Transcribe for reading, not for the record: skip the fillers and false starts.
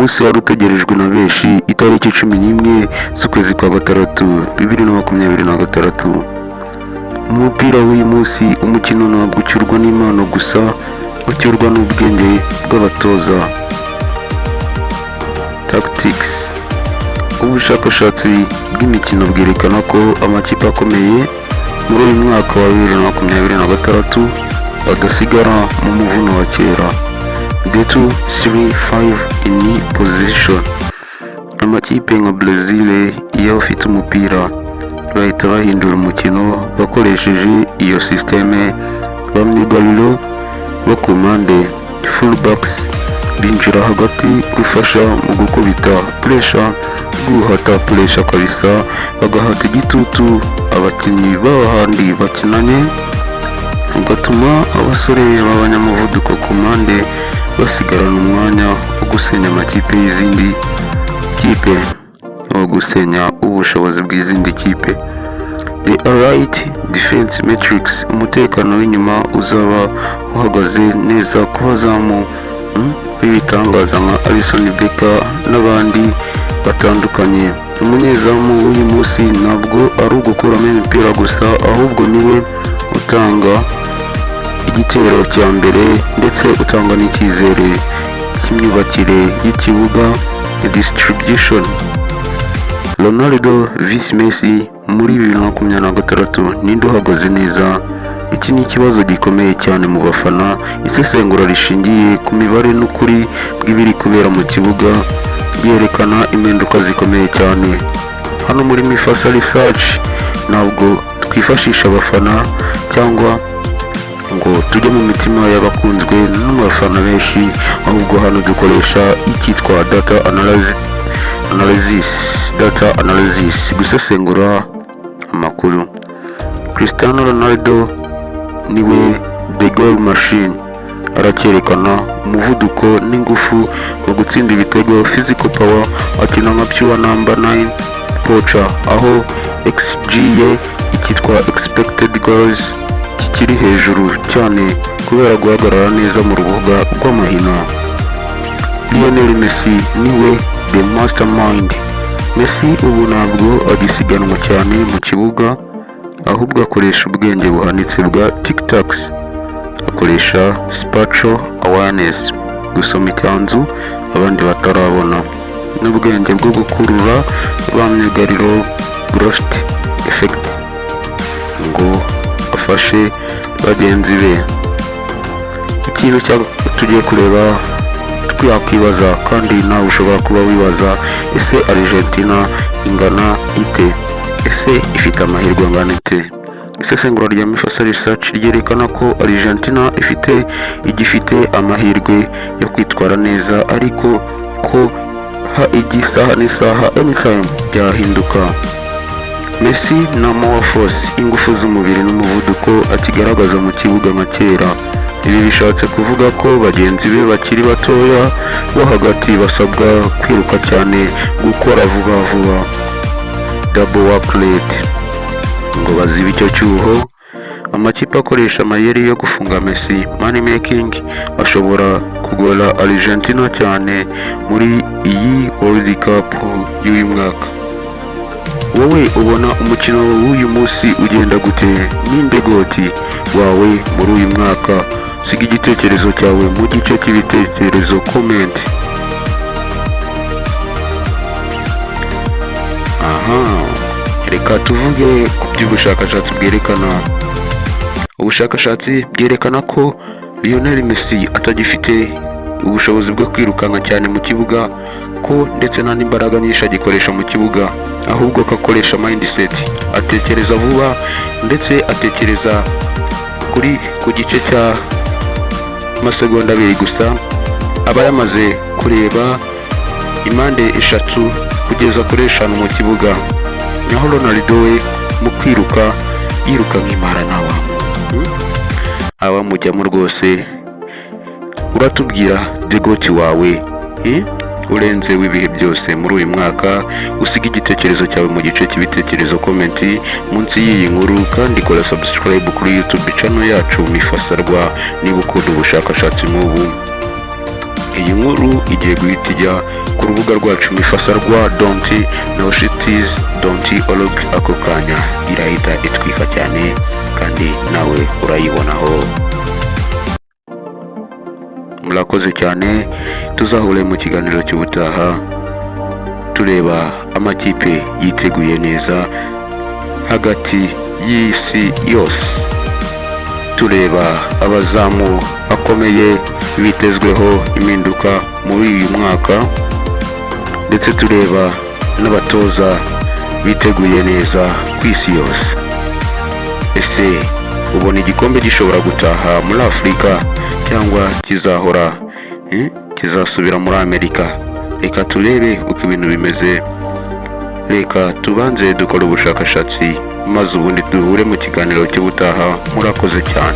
Umunsi wari utegerejwe na benshi, itariki 11 z'ukwezi kwa gatandatu 2026. Umupira w'uyu munsi, umukino ntabwo ucyurwa n'impano gusa, ucyurwa n'ubwenge bw'abatoza, tactics. Ubushakashatsi bw'imikino bwerekana ko amakipe akomeye muri uyu mwaka wa 2026 adasigara mu muvuno wa kera, the 2-3-5 in possession. Amakipe nka Brazil, iyo afite umupira bahita bahindura umukino bakoresheje iyo système. Ba myugariro bo ku mpande, fullbacks, binjira hagati gufasha mu gukubita pressure, guhata pressure kabisa, bagahata igitutu abakinnyi b'ahandi bakinanye, bigatuma abasore b'abanyamuvuduko ku mpande basigarana umwanya wo gusenya amakipe y'izindi kipe, wo gusenya ubushobozi bw'izindi kipe. The Alright Defense Matrix, umutekano w'inyuma uzaba uhagaze neza ku bazamu b'ibitangaza nka Alisson Becker n'abandi batandukanye. Umunyezamu w'uyu munsi ntabwo ari ugukuramo imipira gusa, ahubwo niwe utanga igitero cya mbere ndetse utanga n'icyizere cy'imyubakire y'ikibuga, distribution. Ronaldo vs Messi muri 2026, ninde uhagaze neza? Iki ni ikibazo gikomeye cyane mu bafana. Isesengura rishingiye ku mibare n'ukuri bw'ibiri kubera mu kibuga ryerekana impinduka zikomeye cyane. Hano muri Mifasa Research ntabwo twifashisha abafana cyangwa ngo tujye mu mitima y'abakunzwe n'abafana benshi, ahubwo hano dukoresha icyitwa data analysis, data analysis, gusesengura amakuru. Cristiano Ronaldo niwe the goal machine, aracyerekana umuvuduko n'ingufu mu gutsinda ibitego, physical power. Akina nka pure number 9 poacher, aho xG ye, icyitwa expected goals, kikiri hejuru cyane kubera guhagarara neza mu rubuga rw'amahina. Lionel Messi niwe the mastermind. Messi ubu ntabwo agisiganwa cyane mu kibuga, ahubwo akoresha ubwenge buhanitse bwa tactics, akoresha spatial awareness, gusoma icyanzu abandi batarabona, n'ubwenge bwo gukurura ba myugariro, gravity effect, ngo afashe bagenzi be. Ikintu cya tugiye kureba, twakwibaza kandi nawe ushobora kuba wibaza: ese Argentina ingana ite? Ese ifite amahirwe angana ite? Isesengura rya Mifasa Research ryerekana ko Argentina igifite amahirwe yo kwitwara neza, ariko ko ha igisaha n'isaha, anytime, byahinduka. Messi na more force, ingufu z'umubiri n'umuvuduko akigaragaza mu kibuga nka kera. Ibi bishatse kuvuga ko bagenzi be bakiri batoya bo hagati basabwa kwiruka cyane, gukora vuba vuba, double work rate, ngo bazibe icyo cyuho. Amakipe akoresha amayeri yo gufunga Messi, man marking, ashobora kugora Argentina cyane muri iyi World Cup y'uyu mwaka. Wowe ubona umukino w'uyu munsi ugenda gute? Ninde GOAT wawe muri uyu mwaka? Siga igitekerezo cyawe mu gice cy'ibitekerezo, comment. Aha reka tuvuge ku by'ubushakashatsi bwerekana. Ubushakashatsi bwerekana ko Lionel Messi atagifite ubushobozi bwo kwirukanka cyane mu kibuga, ko ndetse nta n'imbaraga nyinshi agikoresha mu kibuga, ahubwo ko akoresha mindset, atekereza vuba ndetse atekereza kuri ku gice cya masegonda 2 gusa aba yamaze kureba impande eshatu kugeza kuri eshanu mu kibuga. Naho Ronaldo we mu kwiruka yiruka nk'impara, abamujyamo rwose. Uratubwira the GOAT wawe urenze w'ibihe byose muri uyu mwaka. Usiga igitekerezo cyawe mu gice cy'ibitekerezo, comment, munsi y'iyi nkuru, kandi kora subscribe kuri YouTube channel yacu Mifasarwa niba ukunda ubushakashatsi nk'ubu. Iyi nkuru igiye guhita ijya ku rubuga rwacu mifasarwa.noshitis.org. Ako kanya irahita itwika cyane, kandi nawe urayibonaho. Murakoze cyane, tuzahure mu kiganiro cy'ubutaha tureba amakipe yiteguye neza hagati y'isi yose, tureba abazamu bakomeye bitezweho impinduka muri uyu mwaka, ndetse tureba n'abatoza biteguye neza ku isi yose. Ese ubona igikombe gishobora gutaha muri Afurika cyangwa kizahora kizasubira muri Amerika? Reka turebe uko ibintu bimeze. Reka tubanze dukore ubushakashatsi, maze ubundi duhure mu kiganiro cy'ubutaha. Murakoze cyane.